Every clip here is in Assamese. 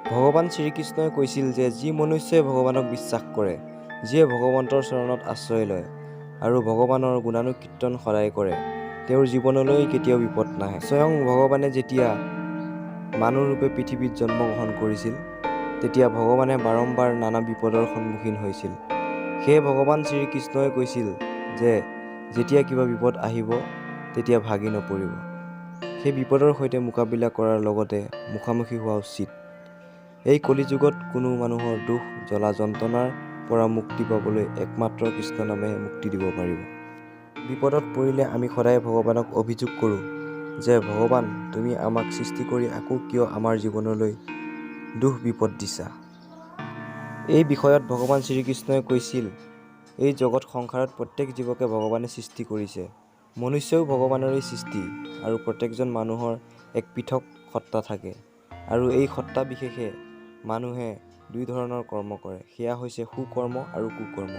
ভগৱান শ্ৰীকৃষ্ণই কৈছিল যে যি মনুষ্যই ভগৱানক বিশ্বাস কৰে, যিয়ে ভগৱন্তৰ চৰণত আশ্ৰয় লয় আৰু ভগৱানৰ গুণানুকীৰ্তন সদায় কৰে, তেওঁৰ জীৱনলৈ কেতিয়াও বিপদ নাহে। স্বয়ং ভগৱানে যেতিয়া মানুহৰূপে পৃথিৱীত জন্মগ্ৰহণ কৰিছিল, তেতিয়া ভগৱানে বাৰম্বাৰ নানা বিপদৰ সন্মুখীন হৈছিল। সেয়ে ভগৱান শ্ৰীকৃষ্ণই কৈছিল যে যেতিয়া কিবা বিপদ আহিব, তেতিয়া ভাগি নপৰিব। সেই বিপদৰ সৈতে মোকাবিলা কৰাৰ লগতে মুখামুখি হোৱা উচিত। এই কলিযুগত কোনো মানুহৰ দুখ জ্বলা যন্ত্ৰণাৰ পৰা মুক্তি পাবলৈ একমাত্ৰ কৃষ্ণ নামেহে মুক্তি দিব পাৰিব। বিপদত পৰিলে আমি সদায় ভগৱানক অভিযোগ কৰোঁ যে ভগৱান, তুমি আমাক সৃষ্টি কৰি আকৌ কিয় আমাৰ জীৱনলৈ দুখ বিপদ দিছা? এই বিষয়ত ভগৱান শ্ৰীকৃষ্ণই কৈছিল, এই জগত সংসাৰত প্ৰত্যেক জীৱকে ভগৱানে সৃষ্টি কৰিছে। মনুষ্যও ভগৱানৰেই সৃষ্টি আৰু প্ৰত্যেকজন মানুহৰ এক পৃথক সত্তা থাকে আৰু এই সত্তা বিশেষে মানুহে দুই ধৰণৰ কৰ্ম কৰে, সেয়া হৈছে সুকৰ্ম আৰু কুকৰ্ম।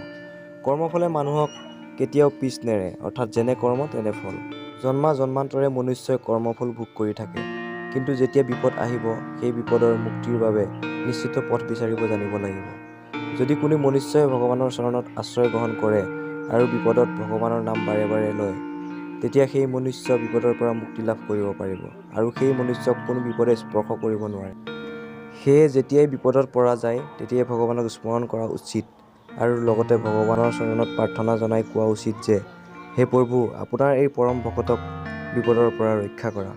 কৰ্মফলে মানুহক কেতিয়াও পিছ নেৰে, অৰ্থাৎ যেনে কৰ্ম তেনে ফল। জন্মা জন্মান্তৰে মনুষ্যই কৰ্মফল ভোগ কৰি থাকে, কিন্তু যেতিয়া বিপদ আহিব, সেই বিপদৰ মুক্তিৰ বাবে নিশ্চিত পথ বিচাৰিব জানিব লাগিব। যদি কোনো মনুষ্যই ভগৱানৰ চৰণত আশ্ৰয় গ্ৰহণ কৰে আৰু বিপদত ভগৱানৰ নাম বাৰে বাৰে লয়, তেতিয়া সেই মনুষ্য বিপদৰ পৰা মুক্তি লাভ কৰিব পাৰিব আৰু সেই মনুষ্যক কোনো বিপদে স্পৰ্শ কৰিব নোৱাৰে। সেয়ে যেতিয়াই বিপদত পৰা যায়, তেতিয়াই ভগৱানক স্মৰণ কৰা উচিত আৰু লগতে ভগৱানৰ চৰণত প্ৰাৰ্থনা জনাই কোৱা উচিত যে হে প্ৰভু, আপোনাৰ এই পৰম ভকতক বিপদৰ পৰা ৰক্ষা কৰা।